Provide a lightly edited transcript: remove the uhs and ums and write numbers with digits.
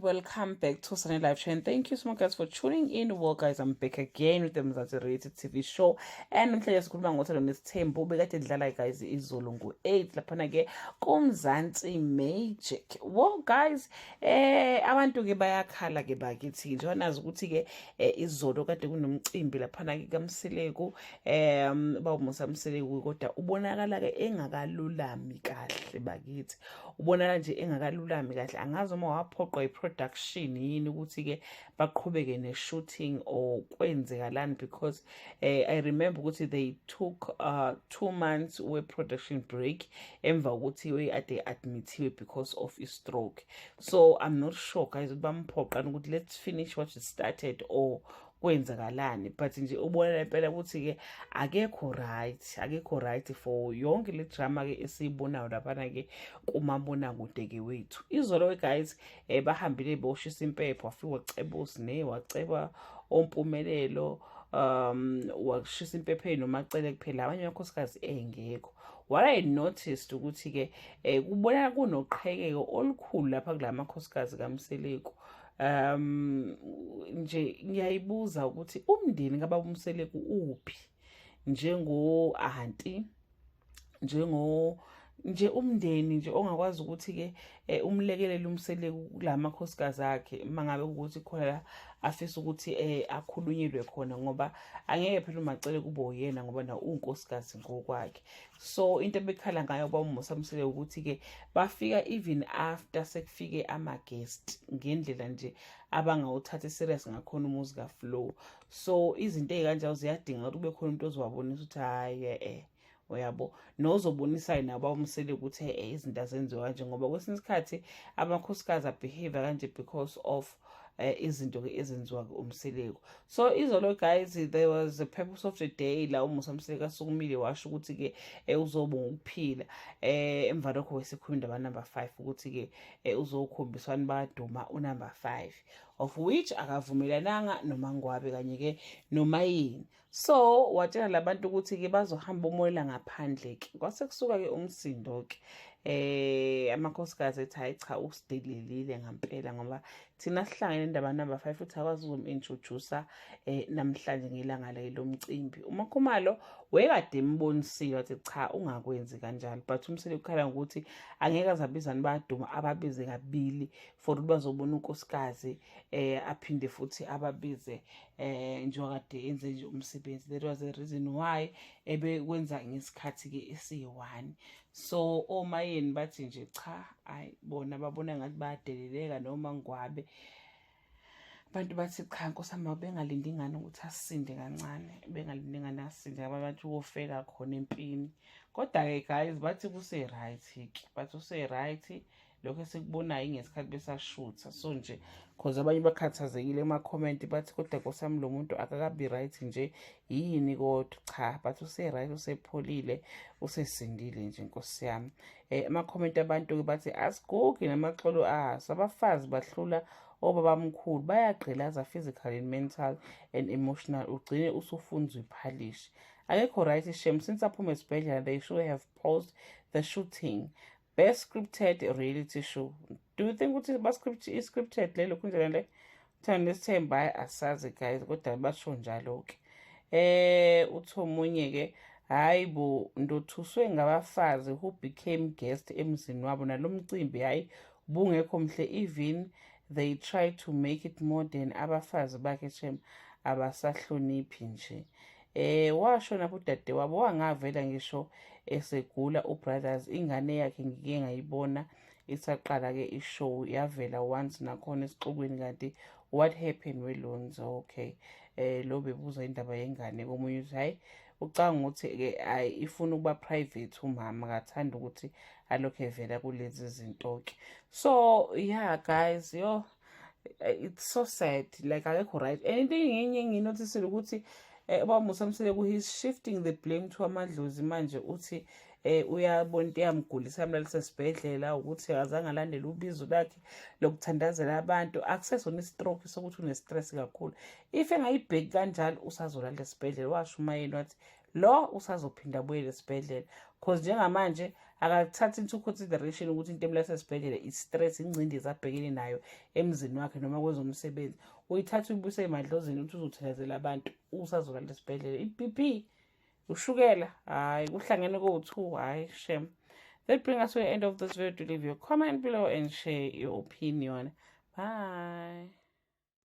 Welcome back to Sunny Live Show and thank you so much, guys, for tuning in. Well, guys, I'm back again with the Mzansi Reality TV show and namhlanje sikhuluma ngoThando Nesithembu bekade dlala, guys, izolo ngo-8 laphana ke kuMzansi Magic. Well, guys, abantu ke bayakhala ke bakithi njengoba nazi ukuthi ke izolo kade kunomcimbi laphana ke kaMseleku, bawuMusa Mseleku, kodwa ubonakala ke engakalulami kahle bakithi, ubonakala nje engakalulami kahle. Angazi uma waphoqwa i-production yini ukuthi-ke baqhubeke ne-shooting or kwenzekalani, because I remember ukuthi they took 2 months we-production break emva kokuthi ade admithiwe because of i-stroke. So I'm not sure, guys, ukuthi bamphoqani ukuthi let's finish what we started or kwenzakalani, but nje ubonela impela ukuthi-ke akekho right, akekho right for yonke le drama-ke esiyibonayo laphana-ke kumabonakude-ke wethu. Izolo, guys, bahambile boshisa impepho, wafika waceba uSine, waceba oMpumelelo, washisa impepho noMaCele kuphela, abanye amakhosikazi engekho. What I noticed ukuthi-ke kubonakala kunoqhekeko olukhulu lapha kula makhosikazi kaMseleku. Nje ngiyayibuza ukuthi umndeni kababa uMseleku uphi, njengo auntie, njengo nje umndeni nje ongakwazi ukuthi-ke umlekelele uMseleku kulamakhosikazi akhe uma ngabe ukuthi khona la afisa ukuthi akhulunyelwe khona, ngoba angeke phela uMaCele kube uyena, ngoba na unkosikazi ngokwakhe. So into ebekhala ngayo baba uMusa Mseleku ukuthi-ke bafika even after sekufike ama-guest, ngendlela nje abangawuthathi serious ngakhona umuzi kaFlow. So izinto ey'kanjalo ziyadinga ukuthi kube khona umuntu ozowabonisa ukuthi hhayi, uyabo, nozobonisayo nabo uMseleku ukuthi izinto azenziwa kanje, ngoba kwesinye isikhathi amakhosikazi abehave kanje because of izinto-ke ezenziwa uMseleku. So izolo, guys, there was a purpose of the day la uMusa Mseleku asukumile washo ukuthi-ke uzobonga ukuphila. Emva lokho wesikhuluma indaba number 5, ukuthi-ke uzokhombiswani baduma unumber 5, of which akavumelananga noMaNgwabe kanye-ke noma yini. So watshela labantu ukuthi-ke bazohamba umoyela ngaphandle-ke. Kwase kusuka-ke umsindo-ke, amakhosikazi ethi hayi cha, usidelelile ngampela, ngoba thina sihlangene indaba number 5 futhi akwazi ukum-introduce namhlanje ngelanga lelo mcimbi. UMaKhumalo wekade embonisile, wathi cha, ungakwenzi kanjalo, but uMseleku ukhala ngokuthi angeke azabizani baduma ababize kabili for ukuthi bazobona unkosikazi, aphinde futhi ababize njengoba kade enze nje umsebenzi. That was the reason why ebekwenza ngesikhathi ke esiyi-one. So oMaYeni bathi nje cha, hayi, bona babona ngathi bayadeleleka noma ngwabe. Abantu bathi cha, nkosami, bengalindi ingane ukuthi asinde kancane, bengalindi ingane asinde, ngoba bathi wofela khona empini. Kodwa-ke, guys, bathi kuse-right-ke, bathi use-right, lokho esikubonayo ngesikhathi besashutha. So nje cause abanye bakhathazekile ema-comment, bathi kodwa nkosami, lo muntu akakabi right nje yini? Kodwa cha, bathi use-right, usepholile, usesindile nje, nkosi yami. Ama-comment abantu-ke bathi asigugi namaxolo aso, abafazi bahlula obabamkhulu, bayagqilaza physically and mental and emotional, ugcine usufunzwa iphalishi. Akekho right shem since aphume esibhedlela. They should have paused the shooting. Best scripted reality show. Do you think ukuthi ba-script i-scripted le lokhu njena le Thando Nesithembu? Hhayi, asazi, guys, kodwa basho njalo-ke. Uthi omunye-ke, hayi bo, ndothuswe ngabafazi who became guest emzini wabo nalo mcimbi, hhayi, bungekho mhle, even they try to make it modern. Abafazi bakhe shem abasahloniphi nje. Washo napho udade wabo wangavela ngisho esegula ubrothers, ingane yakhe ngike ngayibona isaqala ke ishow, yavela once nakhona esixukwini. Kanti what happened welonzo? Okay, lo bebuza indaba yengane komunye, uthi hayi, ucanga ukuthi ke hayi, ifuna ukuba private, umama akathanda ukuthi alokhu evela kulezi zinto ke. So yeah, guys, yo, it's so sad, like akekho right. And into enye enginothisile ukuthi ubaba Musa Mseleku, he's shifting the blame to amadlozi manje. Uthi uyabona into eyamgulisa, yamlalisa esibhedlela, ukuthi akazange alandele ubizo lakhe lokuthandazela abantu. Akusesona istroke sokuthi une-stress kakhulu. If engayibheki kanjalo, usazolala esibhedlela. Washo uMaYeni wathi lo usazophinda abuyele esibhedlela, cause njengamanje Akathathi into consideration ukuthi into emlasa esibhedlela i-stress, ingcindezi abhekene nayo emzini wakhe noma kwezomsebenzi. Uyithatha uyibuse emadlozini ukuthi uzothandazela abantu, usazolala esibhedlela. I-BP, ushukela, hhayi, kuhlangene kowu-two, hhayi shem. That brings us to the end of this video. Do leave your comment below and share your opinion. Bye.